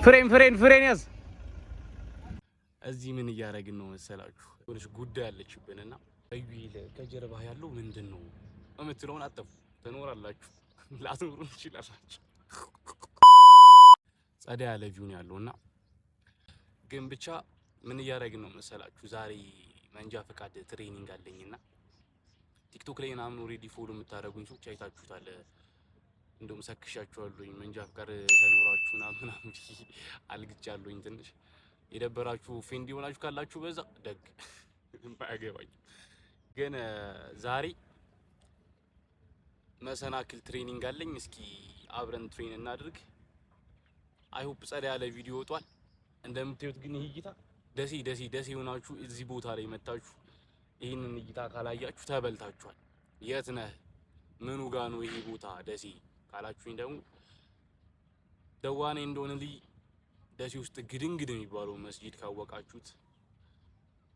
ፍሬን ፍሬን ፍሬን ያዝ። እዚህ ምን እያደረግን ነው መሰላችሁ? የሆነች ጉዳይ አለችብን እና እዩ ከጀርባ ያለው ምንድን ነው የምትለውን አጠፉ። ትኖራላችሁ፣ ላትኖሩ ትችላላችሁ። ጸዳ ያለ view ነው ያለው እና ግን ብቻ ምን እያደረግን ነው መሰላችሁ? ዛሬ መንጃ ፈቃድ training አለኝና ቲክቶክ ላይ ምናምን already follow የምታደርጉኝ ሰዎች አይታችሁታል። እንደውም ሰክሻችኋለሁኝ፣ መንጃ ፈቃድ ሳይኖራችሁ ምናምን ምናምን ብዬ አልግጫለሁኝ። ትንሽ የደበራችሁ offend የሆናችሁ ካላችሁ በዛ ደግ ባያገባኝም፣ ግን ዛሬ መሰናክል training አለኝ። እስኪ አብረን train እናድርግ። I hope ጸዳ ያለ ቪዲዮ ወጧል። እንደምታዩት ግን ይህ እይታ ደሴ ደሴ ደሴ የሆናችሁ እዚህ ቦታ ላይ መታችሁ ይህንን እይታ ካላያችሁ ተበልታችኋል። የት ነህ? ምኑ ጋ ነው ይሄ ቦታ ደሴ ካላችሁኝ ደግሞ ደዋኔ እንደሆነ ልይ ደሴ ውስጥ ግድንግድ የሚባለው መስጂድ ካወቃችሁት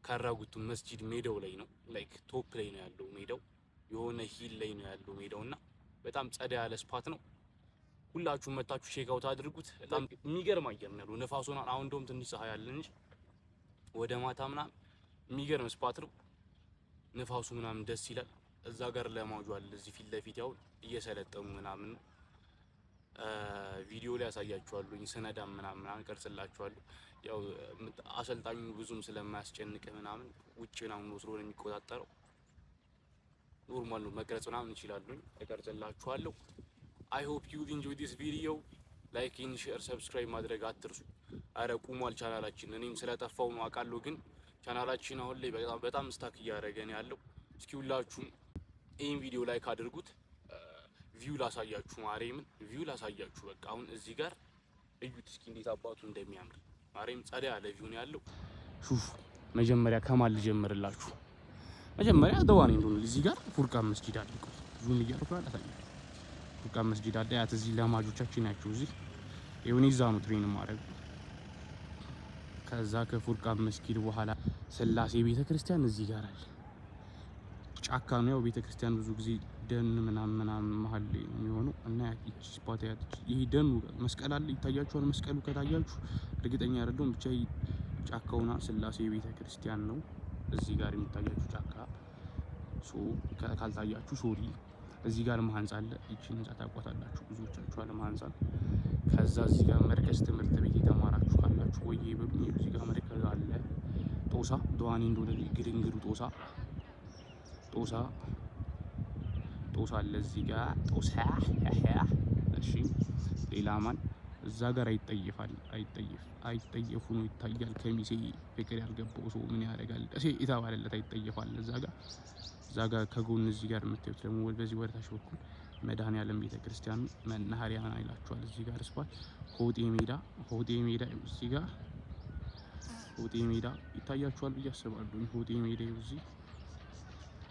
ካራጉቱ መስጂድ ሜዳው ላይ ነው። Like top ላይ ነው ያለው ሜዳው፣ የሆነ hill ላይ ነው ያለው ሜዳው እና በጣም ጸዳ ያለ spot ነው። ሁላችሁም መታችሁ check out አድርጉት። በጣም የሚገርም አየር ነው ያለው። ንፋሱን አሁን እንደውም ትንሽ ፀሐይ አለ እንጂ ወደ ማታ ምናምን የሚገርም spot ነው። ንፋሱ ምናምን ደስ ይላል። እዛ ጋር ለማጁ አለ እዚህ ፊት ለፊት ያው እየሰለጠኑ ምናምን ነው። ቪዲዮ ላይ ያሳያችኋለሁ። ስነዳም ምናምን ምናምን ቀርጽላችኋለሁ። ያው አሰልጣኙ ብዙም ስለማያስጨንቅ ምናምን ውጭ ምናምን ወስዶ ነው የሚቆጣጠረው። Normal ነው፣ መቅረጽ ምናምን እችላለሁኝ፣ እቀርጽላችኋለሁ። I hope you enjoy this video። Like፣ share፣ subscribe ማድረግ አትርሱ። አረ ቁሟል ቻናላችን። እኔም ስለጠፋው ነው አውቃለሁ፣ ግን ቻናላችን አሁን ላይ በጣም በጣም stuck እያደረገ ነው ያለው። እስኪ ሁላችሁም ይህን ቪዲዮ like አድርጉት። View ላሳያችሁ፣ ማርያምን view ላሳያችሁ። በቃ አሁን እዚህ ጋር እዩት እስኪ እንዴት አባቱ እንደሚያምር። ማርያም ጸዳ ያለ view ነው ያለው። ሹፍ፣ መጀመሪያ ከማን ልጀምርላችሁ? መጀመሪያ ደዋኔ እንደሆነ እዚህ ጋር ፉርቃን መስጂድ አለ። ቆይ zoom እያደረኩ አላሳያችሁ። ፉርቃን መስጂድ አለ። ያት እዚህ ለማጆቻችን ናቸው። እዚህ ይሁን ይዛ ነው train ማድረግ። ከዛ ከፉርቃን መስጊድ በኋላ ስላሴ ቤተክርስቲያን እዚህ ጋር አለ። ጫካ ነው ያው ቤተክርስቲያን ብዙ ጊዜ ደን ምናምን ምናምን መሀል ላይ ነው የሚሆነው እና ይቺ spot ያት ይሄ ደኑ መስቀል አለ፣ ይታያችኋል። መስቀሉ ከታያችሁ እርግጠኛ አይደለሁም፣ ብቻ ጫካውና ስላሴ ቤተክርስቲያን ነው እዚህ ጋር የሚታያችሁ ጫካ። So ካልታያችሁ sorry። እዚህ ጋር መሀንጻ አለ። ይቺን ህንጻ ታውቋታላችሁ ብዙዎቻችሁ፣ አለ መሀንጻ። ከዛ እዚህ ጋር መርከዝ ትምህርት ቤት የተማራችሁ ካላችሁ ወይ በሉኝ። እዚህ ጋር መርከዝ አለ። ጦሳ ደዋኔ እንደሆነ ግድንግዱ ጦሳ ጦሳ ጦሳ አለ እዚህ ጋር ጦሳ። እሺ ሌላ ማን እዛ ጋር አይጠየፋል? አይጠየፍ አይጠየፉ ነው ይታያል። ከሚሴ ፍቅር ያልገባው ሰው ምን ያደርጋል? ደሴ የተባለለት አይጠየፋል። እዛ ጋር ከጎን እዚህ ጋር የምታዩት ደግሞ በዚህ ወደታች በኩል መድኃኔዓለም ቤተክርስቲያን መናኸሪያ ይላችኋል። እዚህ ጋር spot ሆጤ ሜዳ፣ ሆጤ ሜዳ እዚህ ጋር ሆጤ ሜዳ ይታያችኋል ብዬ አስባለሁ። ሆጤ ሜዳ እዚህ።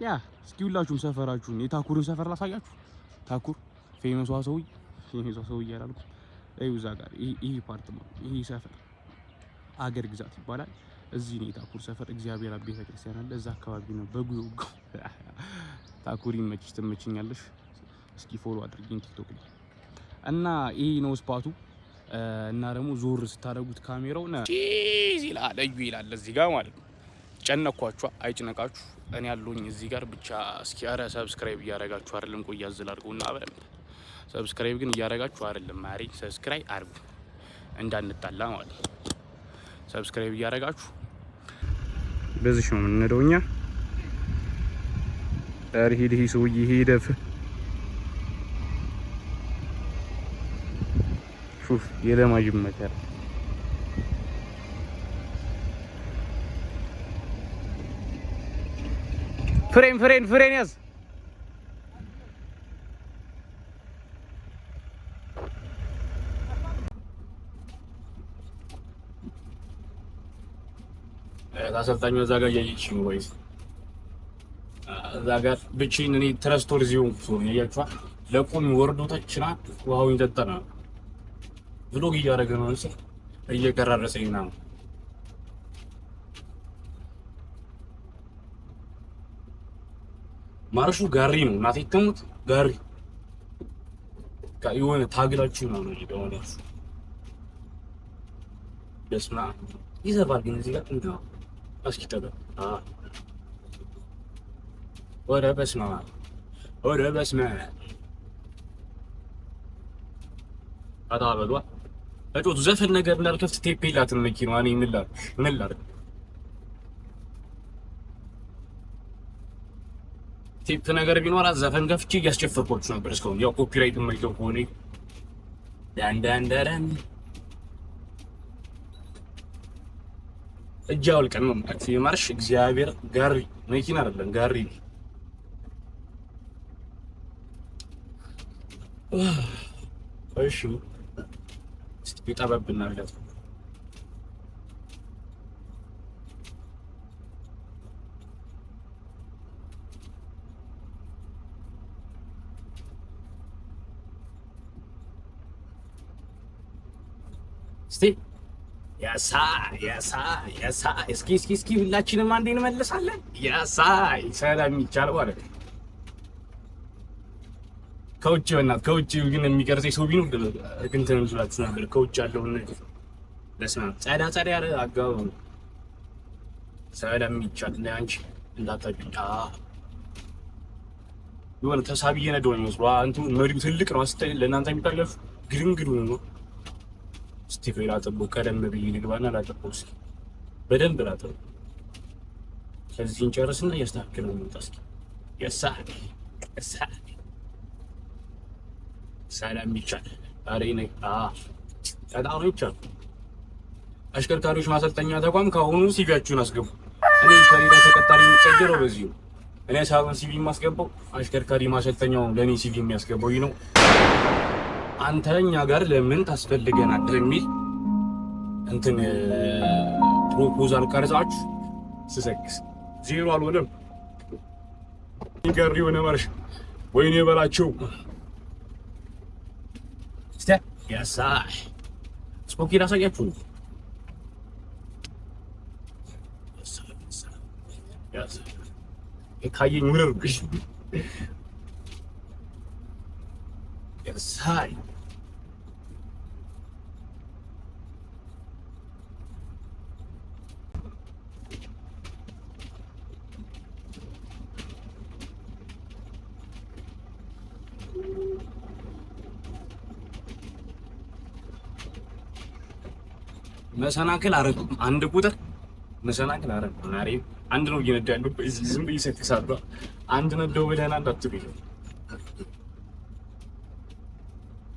Yeah፣ እስኪ ሁላችሁም ሰፈራችሁን የታኩርን ሰፈር ላሳያችሁ። ታኩር famous ዋ ሰውዬ፣ famous ዋ ሰውዬ አላልኩም። እዩ እዛ ጋር ይሄ part ነው። ይሄ ሰፈር አገር ግዛት ይባላል። እዚህ ነው የታኩር ሰፈር። እግዚአብሔር አብ ቤተ ክርስቲያን አለ እዛ አካባቢ ነው በጉ የወጋው። ታኩር ይመችሽ፣ ትመችኛለሽ። እስኪ follow አድርጊኝ ቲክቶክ ላይ እና ይሄ ነው spot ኡ። እና ደግሞ ዞር ስታደርጉት ካሜራው cheese ይላል፣ እዩ ይላል እዚህ ጋር ማለት ነው። ጨነኳችሁ፣ አይጭነቃችሁ። እኔ ያለሁኝ እዚህ ጋር ብቻ። እስኪ ኧረ subscribe እያደረጋችሁ አይደለም? ቆይ ያዝል አድርገውና አብረን subscribe ግን እያደረጋችሁ አይደለም። ማሪ subscribe አድርጉ እንዳንጣላ ማለት ነው። Subscribe እያደረጋችሁ በዚህ ነው የምንሄደው እኛ። ኧረ ሂድ፣ ይሄ ሰውዬ ሄደ። ሹፍ የለማጅ መከራ። ፍሬን ፍሬን ፍሬን ያዝ። አሰልጣኙ እዛ ጋር እያየች ነው ወይስ እዛ ጋር ብቻዬን እኔ trustworthy ሆንኩ ሰው ነኝ። አያችኋ ለቆም ወርዶ ተችና ውሃውን ይጠጣና vlog እያደረገ ነው እንጂ እየቀራረሰኝ ነው። ማርሹ ጋሪ ነው። እናቴ ትሙት ጋሪ የሆነ ታግላችሁ ነው ነው የሆነ በስመ አብ ይዘባል። ግን እዚህ ጋር እስኪ ጠጋ። ኧረ በስመ አብ፣ ኧረ በስመ አብ። አታ በሏ እጮቱ ዘፈን ነገር እንዳልከፍት ቴፕ የላትም መኪናዋ። እኔ ምን ላድርግ ምን ላድርግ? ቴፕ ነገር ቢኖራት ዘፈን ከፍቼ እያስጨፈርኳችሁ ነበር እስካሁን። ያው copyright የማይተው ከሆነ ዳንዳንዳዳን እጅ አውልቀን ነው ማለት የማርሽ እግዚአብሔር ጋሪ መኪና አይደለም ጋሪ። እሺ እስቲ ጠበብ እናድርጋት። እስቲ ያሳ ያሳ ያሳ እስኪ እስኪ እስኪ ሁላችንም አንዴ እንመልሳለን። ያሳ ሰላም ይቻል ማለት ነው። ከውጭ በእናትህ ከውጭ ግን የሚቀርጸኝ ሰው ቢኖር እንትን እንላችሁ ነበር። ከውጭ ያለውን ነገር በስመ አብ ጸዳ ጸዳ ያለ አገባብ ነው። ሰላም ይቻል እና አንቺ እንዳታጭ የሆነ ተሳቢ እየነዳሁ ነው የሚመስለው። እንትኑ መሪው ትልቅ ነው። አስታይ ለእናንተ የሚታለፍ ግድንግዱ ነው። እስቲ ቆይ ላጥበው፣ ቀደም ብዬ ልግባና ላጥበው። እስኪ በደንብ ላጥበው። ከዚህ እንጨርስና እያስተካከልን ነው የምንመጣ። እስኪ የሳ የሳ ሰላም ይቻል። አሬ ነኝ በጣም ይቻል። አሽከርካሪዎች ማሰልጠኛ ተቋም ከአሁኑ CV ያችሁን አስገቡ። እኔ ከሌላ ተቀጣሪ የሚቀየረው በዚሁ ነው። እኔ ሳሎን CV የማስገባው አሽከርካሪ ማሰልጠኛው ለእኔ CV የሚያስገባው ይህ ነው። አንተ እኛ ጋር ለምን ታስፈልገናል የሚል እንትን proposal ቀርጻችሁ ስሰክስ ዜሮ አልሆነም። ጋር የሆነ ማርሽ ወይኔ በላቸው። እስቲ ያሳ ስፖኪ ላሳያችሁ ነው። ካየኝ ውረር ያሳይ መሰናክል አረጉ። አንድ ቁጥር መሰናክል አረጉ። አሬ አንድ ነው እየነዳ ያለው። ዝም ብዬ ሰክሳለሁ። አንድ ነዳው ብለህና እንዳትሉ።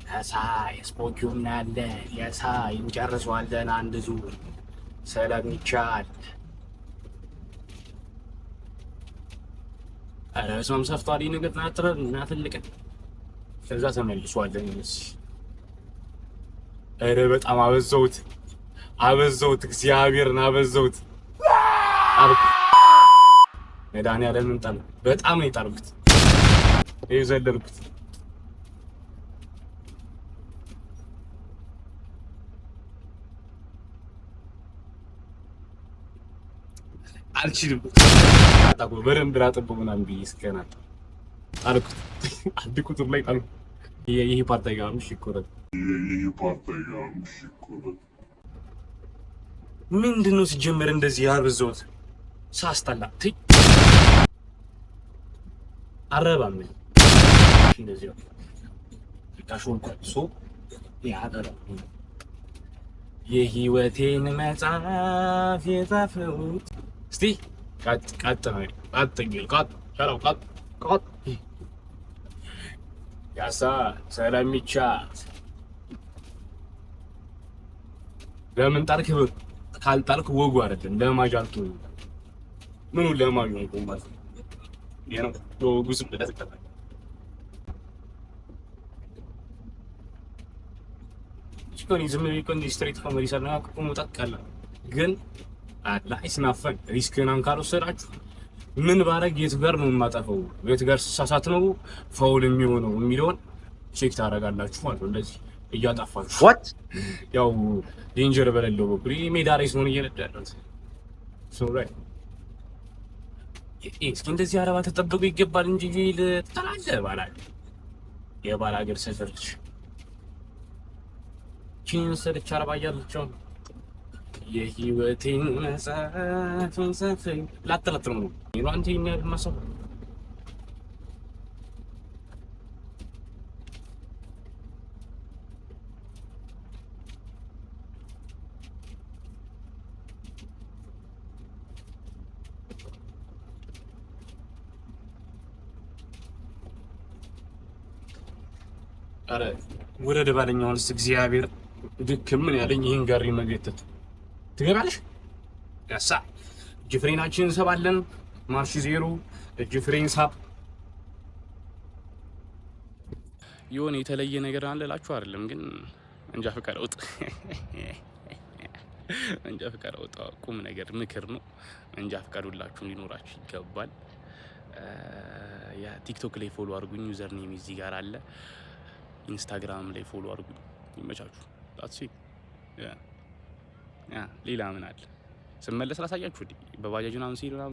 ያሳይ ስፖኪው እናያለን። ያሳይ እንጨርሰዋለን። አንድ ዙር ሰላም ይቻል። ኧረ በስመ አብ ሰፍቷል። ይህ ነገር ናትልቅን ከዛ ተመልሷለን። ኧረ በጣም አበዛሁት አበዛሁት፣ እግዚአብሔርን አበዛሁት። መድኃኒዓለምን ጣል። በጣም ነው የጣልኩት፣ ይኸው ዘለልኩት። አልችልም። በደንብ ላጥበው ምናምን ብዬ እስከና ጣልኩት። አንድ ቁጥር ላይ ጣልኩት። ይሄ part አይገባም። እሺ ይቆረጥ። ይሄ part አይገባም። እሺ ይቆረጥ። ምንድን ነው ሲጀመር እንደዚህ ያበዛሁት? ሳስጠላ አረባም እንደዚህ ነው። ሶ የህይወቴን መጽሐፍ የጻፈውት እስቲ ቀጥ ቀጥ ነው ቀጥ ቀጥ ቀጥ ቀጥ ያሳ ሰላሚቻት ለምን ጣልክ? ካልጣልክ ወጉ አይደለም። ለማጅ አልትሆንም። ምኑ ለማጅ ነው ማለት ነው። ለወጉ ዝም ብለህ ትቀጣለህ። ዝም ብዬ እኮ straight ከመሬት መውጣት ቀላል ግን አላ ይስናፈን risk ን ካልወሰዳችሁ ምን ባረግ የት ጋር ነው የማጠፈው፣ የት ጋር ስሳሳት ነው foul የሚሆነው የሚለውን check ታደርጋላችሁ ማለት ነው። እንደዚህ እያጠፋችሁ ያው danger በሌለው በኩል ሜዳ ላይ ሲሆን እየነዳ ያለሁት እስኪ እንደዚህ አረባ ተጠብቆ ይገባል እንጂ ትላለህ። ባላ የባል ሀገር ሰፈር ልጅ ቺን የመሰለች አረባ እያለች የህይወቴን መጽሐፍ መጽሐፍ ላጠላጥ ነው አንተ ይሄን ማሰብ። ኧረ ውረድ ባለኛውንስ እግዚአብሔር ድክም ምን ያለኝ ይህን ጋሪ መገተት። ትገባለሽ። ያሳ እጅ ፍሬናችንን እንሰባለን። ማርሽ ዜሮ እጅ ፍሬን ሳብ። የሆነ የተለየ ነገር አለ እላችሁ አይደለም፣ ግን መንጃ ፈቃድ አውጥ፣ መንጃ ፈቃድ አውጥ። ቁም ነገር ምክር ነው። መንጃ ፈቃድ ሁላችሁም ሊኖራችሁ ይገባል። ቲክቶክ ላይ follow አድርጉኝ። Username እዚህ ጋር አለ። ኢንስታግራም ላይ follow አድርጉኝ። ይመቻችሁ። That's it። ሌላ ምን አለ? ስመለስ ላሳያችሁ። በባጃጅ ምናምን ሲሄድ ምናምን።